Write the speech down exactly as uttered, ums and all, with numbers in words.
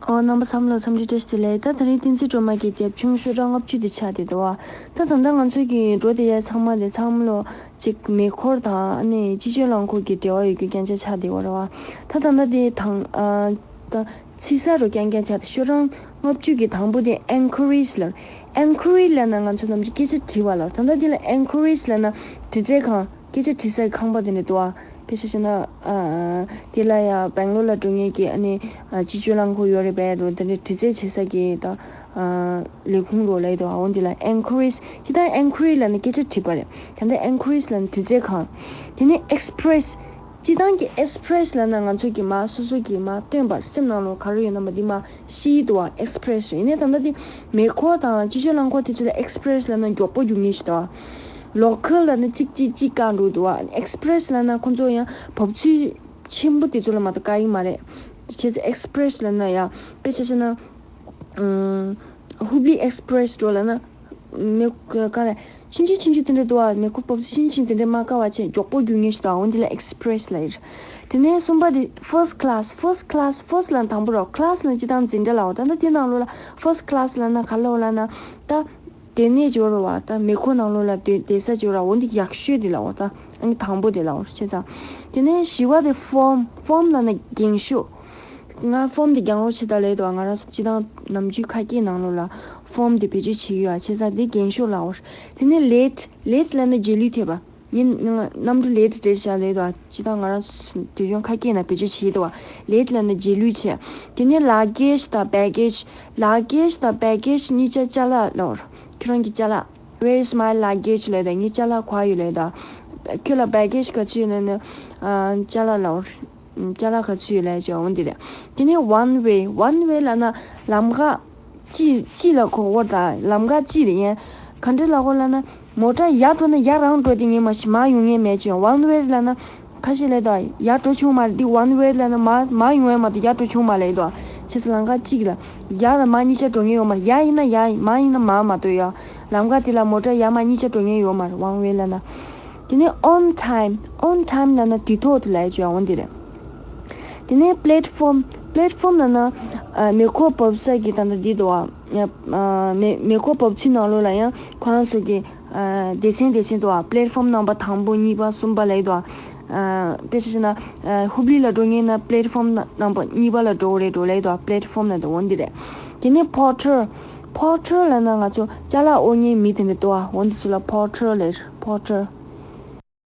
ཨོ། རྣམ་པ་ཚང་མ་ལ་འཚམས་འདྲི་བཀྲ་ཤིས་བདེ་ལེགས། ད་དེ་རིང་བསྟན་འཛིན་སྒྲོལ་མ་གི་རྒྱབ་ཆུང་ཤོག་གྲངས་ལྔ་བཅུ་དེ་ཆགས་བསྡད་འདུག་བ། ད་ད་ལྟ་ང་ཚོ་གི་འགྲོ་བསྡད་ཡ་ཚང་མ་དེ་ཚང་མ་ལོ་གཅིག་མེ་འཁོར་དང་ཨ་ནི་སྤྱི་སྤྱོད་རླངས་འཁོར་གྱི་འབྲེལ་བ་ཡོད་རྒྱུ་རྐྱང་རྐྱང་ཆགས་བསྡད་ཡོད་རེད་བ། ད་ད་ལྟ་དེ་དང་ཨ་ད་ཚིག་གསར་རུ་རྐྱང་རྐྱང་ཆགས་བསྡད། ཤོག་གྲངས་ལྔ་བཅུ་གི་དང་པོ་དེ་ཨེན་ཁོ་རེཇ་ལབ། ཨེན་ཁོ་རེཇ་ལབ་ན་ང་ཚོ་ནམ་རྒྱུན་སྐད་ཆ་དྲི་བ་ལབ། ད་ལྟ་དེ་ལ་ཨེན་ཁོ་རེཇ་ལབ་ན་དྲི་རྩད་ཁང་། སྐད་ཆ་དྲི་སའི་ཁང་པ་དེ་འདྲ་འདུག་ཨ། དཔེ་ཆ་བཞག་ན། ཨ། དེ་ལ་ཡ་སྦེང་ལོར་ལ་འགྲོ་མཁན་གྱི་ཨ་ནི་ཨ་སྤྱི་སྤྱོད་རླངས་འཁོར་ཡོད་རེད་པས་རོ། དེ་འདྲ་དྲི་རྩད་བྱེད་ས་གི་ད་ཨ་ལས་ཁུངས་རོ་ལབ་ཡོད་དོ། འོ་འདི་ལ་ཨེན་ཁོ་རེཇ། སྤྱིར་བཏང་ཨེན་ཁོ་རེཇ་ལབ་ན་སྐད་ཆ་དྲི་བ་རེད། ད་ལྟ་ཨེན་ཁོ་རེཇ་ལབ་ན་དྲི་རྩད་ཁང་། དེ་ནས་ཨེགས་པི་རེ་སི། སྤྱིར་བཏང་གི་ཨེགས་པི་རེ་སི་ལབ་ན་ང་ཚོ་གི་མ་སོ་སོ་གི་མ་སྟོན་པར་སེམས་ནང་ལོགས་ག་རེ་ཡོད་ན་མ་འདི་མ་ཤེས་འདུག་བ། ཨེགས་པི་རེ་སི་རེད། ཡིན་ནའི་ད་ལྟ་འདི་མེ་འཁོར་དང་སྤྱི་སྤྱོད་རླངས་འཁོར་དེ་ཚོ་ལ་ཨེགས་པི་རེ་སི་ལབ་ན་མགྱོགས་པོ་རྒྱུག་མཁན་ཞིག་འདུག་བ། ལོ་ཁལ་ལབ་ན་གཅིག་གཅིག་གཅིག་བཀག་འགྲོ་འདུག་བ། ཨེགས་པི་རེ་སི་ལབ་ན་ཁོ་ཚོ་ཡང་བབས་ཚུགས་ཆེན་པོ་དེ་ཚོ་ལ་མ་གཏོགས་བཀག་གི་མ་རེད། བྱས་ཙང་ཨེགས་པི་རེ་སི་ལབ་ན་ཡང་དཔེ་ཆ་བཞག་ན། ཨུམ། ཧུབ་ལི་ཨེགས་པི་རེ་སི་འགྲོ་ལབ་ན། མེ་ག་ལ་ཆུང་ཆུང་ཆུང་ཆུང་དེ་འདྲ་འདུག་བ། མེ་འཁོར་བབས་ཚུགས་ཆུང་ཆུང་དེ་འདྲ་མ་བཀག་པ་བྱས་མགྱོགས་པོ་རྒྱུག་མཁན་ཞིག་འདུག་བ། འོ་འདི་ལ་ཨེགས་པི་རེ་སི་ལབ་ཡོད། དེ་ནས་གསུམ་པ་དེ་ཕར་སི་ཊི་ཀ་ལ་སི། ཕར་སི་ཊི་ཀ་ལ་སི། ཕར་སི་ཊི་ལབ་ན་དང་པོ་རེད། ཀ་ལ་སི་ལབ་ན་སྤྱིར་བཏང་འཛིན་གྲྭ་ལབ་ཡོད། ད་ལྟ་དེ་ནང་ལོགས་ལ་ཕར་སི་ཊི་ཀ་ལ་སི་ལབ་ན་ག་ལབ་ཡོད་ལབ་ན་ད། དེ་ནས་འབྱོར་བ་ད་མེ་འཁོར་ནང་ལོགས་ལ་བསྡད་བསྡད་ས་འབྱོར་བ། འོ་འདི་ཡག་ཤོས་དེ་ལབ་ཡོད། ད་ཨ་ནི་དང་པོ་དེ་ལབ་ཡོད། བྱས་ཙང་། དེ་ནས་བཞི་པ་དེ་ཕོམ། ཕོམ་ལབ་ན་འགེངས་ཤོག་ང་ཕོམ་དེ་རྒྱག་རོགས་བྱེད་དང་ལབ་ཡོད། ང་རང་ཚོ་སྤྱིར་བཏང་ནམ་རྒྱུན་ཁ་སྐད་ནང་ལོགས་ལ་ཕོམ་དེ་བེད་སྤྱོད་བྱེད་ཀྱི་ཡོད། བྱས་ཙང་དེ་འགེངས་ཤོག་ལབ་ཡོད། དེ་ནས་ལེ་ཊི། ལེ་ཊི་ལབ་ན་རྗེས་ལུས་ཐེབས་པ། ངས་གནམ་གྲུ་ལེ་ཊི་རེད་ཤག་ལབ་ཡོད། སྤྱིར་བཏང་ང་རང་ཚོ་དུས་རྒྱུན་ཁ་སྐད་ནང་བེད་སྤྱོད་བྱེད་ཀྱི་འདུག་བ། ལེ་ཊི་ལབ་ན་རྗེས་ལུས་བྱས། དེ་ནས་ལ་གེཇ་དང་བེ་གེཇ། ལ་གེཇ་དང་བེ་གེཇ་གཉིས་ཆ་ཅ་ལག་ལབ་ཡོད། ཁྱོད་རང་གི་ཅ་ལག Where is my luggage? ལབ་དང་། ངའི་ཅ་ལག་ག་པར་ཡོད་ལབ་དང་། ཁྱོད་ལ་བེ་གེཇ་ག་ཚོད་ཡོད་ལབ་ན། ཨ། ཅ་ལག་ལབ། ཅ་ལག་ག་ཚོད་ཡོད་ལབ་ཅོ་འོང་འདི་རེད། དེ་ནས་ཝན་ཝེ། ཝན་ཝེ་ལབ་ན་ལམ་ཁ་གཅིག་གཅིག་ལ་གོ་བོར་ད། ལམ་ཁ་གཅིག་རེད། ཡན་ག་འདྲ་ལབ་གོ་ལབ་ན། མོ་ཊ་ཡར་འགྲོ་ན་ཡར་རང་འགྲོ་དེ་ངས་མ་ཤི་མར་ཡོང་ངེས་མེད་ཅོ། ཝན་ཝེ་ལབ་ན། ཁ་ཤས་ལབ་དོ། ཡར་འགྲོ་བྱུང་མ་རེད། འདི་ཝན་ཝེ་ལབ་ན་མར་མར་ཡོང་ཡ་མ་གཏོགས་ཡར་འགྲོ་བྱུང་མ་རེད་དོ། བྱས་ཙང་ལམ་ཁ་གཅིག་ལ་ཡར་དང་མར་གཉིས་ཆ་འགྲོ་མཁན་ཡོད་མ་རེད། ཡར་ཡིན་ན་ཡར་ཡིན། མར་ཡིན་ན་མར་མ་གཏོགས་ཡ། ལམ་ཁ་དེ་ལ་མོ་ཊ་ཡར་མར་གཉིས་ཆ་འགྲོ་མཁན་ཡོད་མ་རེད། ཝན་ཝེ་ལབ་ན། དེ་ནས་ཨོན་ཊའིམ། ཨོན་ཊའིམ་ལབ་ན་དུས་ཐོག་ཏུ་ལབ་ཡ་ཅོ་འོང་འདི་རེད། དེ་ནས་པི་ལེ་ཊི་ཕོམ། པི་ལེ་ཊི་ཕོམ་ལབ་ན། ཨ། མེ་འཁོར་བབས་ས་གི་ད་ལྟ་འདི་འདུག་བ། ཨ། མེ་མེ་འཁོར་བབས་ཚུགས་ནང་ལོགས་ལ་ཡང་ཁོ་རང་ཚོ་གི་ཨ། སྡེ་ཚན་སྡེ་ཚན་དུ་བ། པི་ལེ་ཊི་ཕོམ་རྣམ་པ་དང་པོ་གཉིས་པ་གསུམ་པ་ལབ་ཡོད་དོ། ཨ། དཔེ་ཆ་བཞག་ན། ཨ། ཧུབ་ལི་ལ་འགྲོ་མཁན་ན་པི་ལེ་ཊི་ཕོམ་རྣམ་པ་གཉིས་པ་ལ་འགྲོ་གི་རེད་འགྲོ་ལབ་ཡོད་དོ། པི་ལེ་ཊི་ཕོམ་ལབ་དོ་འོ་འདི་རེད། དེ་ནས་པོར་ཊར། པོར་ཊར་ལབ་ན་ང་ཚོ་ཅ་ལག་དབོར་མཁན་མི་དེ་འདྲ་འདུག་བ། འོ་འདི་ཚོ་ལ་པོར་ཊར་ལབ། པོར་ཊར།